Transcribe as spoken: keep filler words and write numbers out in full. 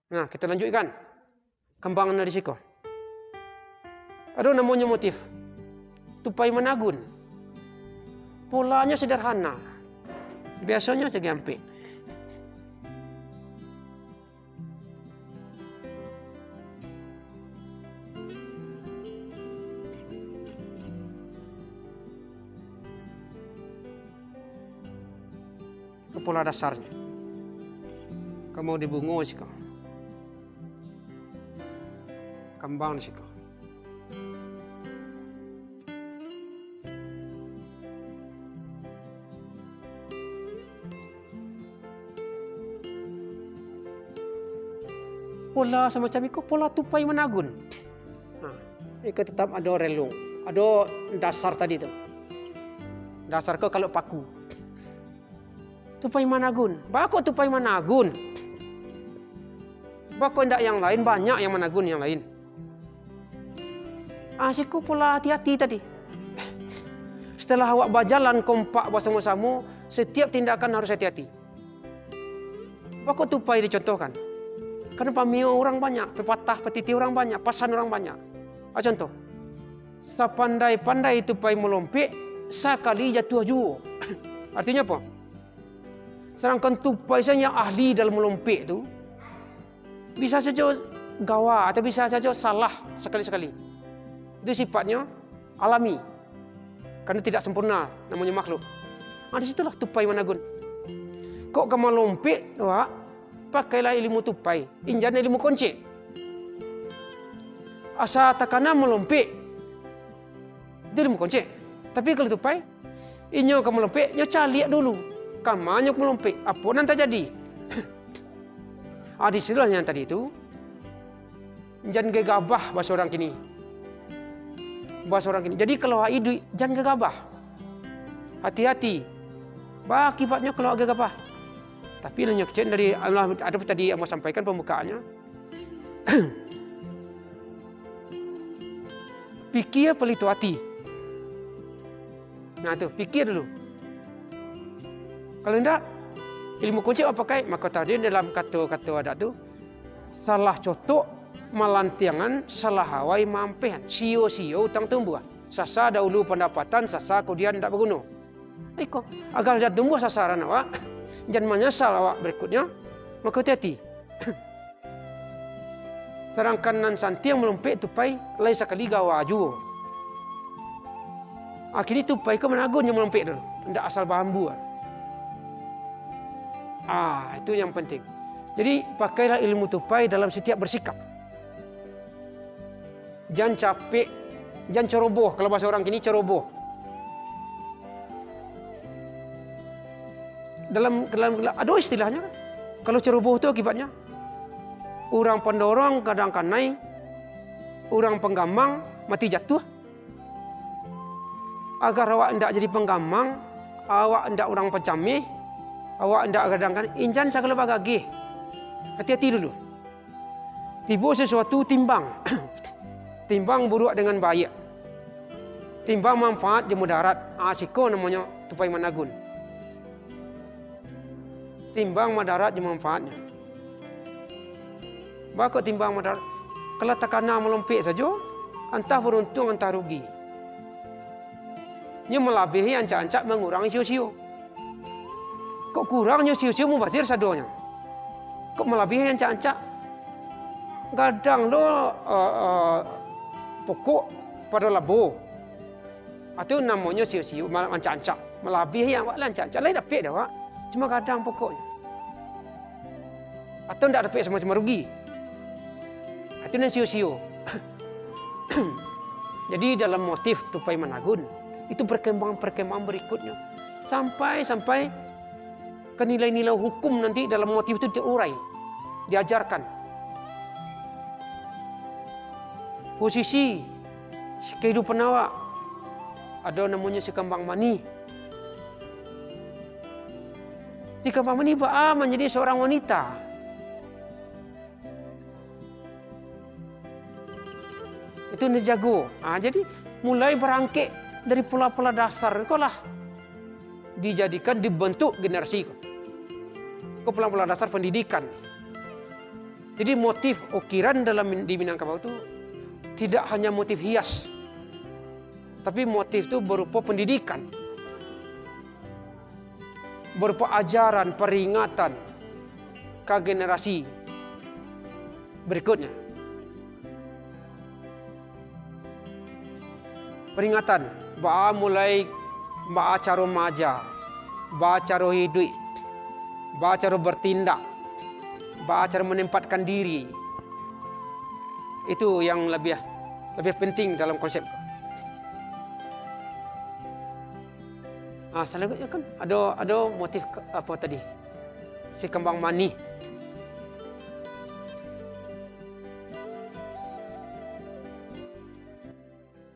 Nah, kita lanjutkan. Kambang dari siko. Ado namonyo motif tupai managun. Polanyo sederhana. Biasonyo segi ampek. Itu pola dasarnyo. Kambang di bungo siko. Kambang di siko. Pola samacam iko, pola tupai managun. Nah, iko tetap ado relung, ado dasar tadi tu. Dasar ko kalau paku. Tupai managun. Bako tupai managun? Bako indak yang lain, banyak yang managun yang lain. Ah, siko pola hati-hati tadi. Setelah awak bajalan kompak basamo-samo, setiap tindakan harus hati-hati. Bako tupai dicontohkan? Karena pamio urang banyak, pepatah, petitih urang banyak, pasan urang banyak. Ah, contoh, "Sapandai-pandai tupai malompek, sakali jatuah juo." Artinyo apo? Sadangkan tupai sajo yang ahli dalam malompek tu, bisa sajo gawa atau bisa sajo salah sakali-sakali. Itu sifatnyo alami. Karena tidak sempurna namonyo makhluk. Ah, di situlah tupai managun. Kok ka malompek, wak, pakailah ilmu tupai, injan ilmu koncek. Asa takana malompek, itu ilmu koncek. Tapi kalau tupai, inyo ka malompek, nyo caliak dulu. Ka ma nyo malompek, apo nan tajadi? Ah, di situlah yang tadi tu, jan gegabah baso urang kini. Baso urang kini. Jadi, kalau awak iduik, jan gegabah. Hati-hati. Baa akibatnyo kalau awak gegabah. Tapi, lah nyo kecek dari Allah, ado tadi ambo sampaikan pambukaannyo. Pikia palito ati. Nah, tu, pikia dulu. Kalau indak, ilmu koncek awak pakai, mako tadi dalam kato-kato adat tu, salah cotok malantiangan, salah awai maampehan. Sio-sio utang tumbuah. Sasa dahulu pandapatan, sasa kudian indak baguno. Iko, agar jan tumbuah sasaran awak, jan manyasal awak barikutnyo, mako hati-hati. Sadangkan nan santiang malompek tupai, lai sakali gawa juo. Akhirnyo tupai ko managun jo malompek tu, indak asal baambu. Ah, itu yang penting. Jadi, pakailah ilmu tupai dalam setiap bersikap. Jan capek, jan ceroboh, kalau bahasa orang kini ceroboh. Dalam, dalam, ado istilahnyo kan. Kalau ceroboh tu akibatnyo, urang pandorong gadang kanai, urang panggamang mati jatuah. Agar awak indak jadi panggamang, awak indak urang pancameh, awak indak gadang kanai, injan sagalo bagageh. Hati-hati dulu. Tibo sasuatu timbang. Timbang buruak dengan baiak. Timbang manfaat jo mudarat. Ah, siko namonyo tupai managun. Timbang madarat jo manfaatnyo. Baa kok timbang madarat? Kalau takana malompek sajo, antah baruntuang, antah rugi. Nyo malabiahi ancak-ancak, mangurangi sio-sio. Kok kurang nyo sio-sio mubazir sadonyo. Kok malabiahi ancak-ancak. Gadang lo, eh, eh, pokok pado labo. Atau namonyo sio-sio, ma-, ancak-ancak. Malabiahi awak lah ancak-ancak. Lai dapek dek awak. Cuma gadang pokoknyo. Atau ndak dapek samo-samo rugi. Itu nan sio-sio. Jadi, dalam motif tupai managun, itu perkembangan-perkembangan berikutnyo. Sampai-sampai ka nilai-nilai hukum nanti dalam motif itu diurai, diajarkan. Posisi kehidupan awak, ado namonyo si kambang manih. Si kambang manih baa manjadi seorang wanita. Itu nan dijago. Ha, jadi, mulai barangkek dari pola-pola dasar ko lah dijadikan, dibentuk generasi ko. Ko pola-pola dasar pendidikan. Jadi motif ukiran dalam min-, di Minangkabau tu tidak hanya motif hias, tapi motif tu berupa pendidikan, berupa ajaran, peringatan ka generasi berikutnya. Peringatan, baa mulai, baa caro maaja, baa caro iduik, baa caro bertindak, baa caro menempatkan diri. Itu yang lebih, lebih penting dalam konsep. Ah, selanjutnya kan ada, ada motif ke-, apa tadi? Si kembang manih.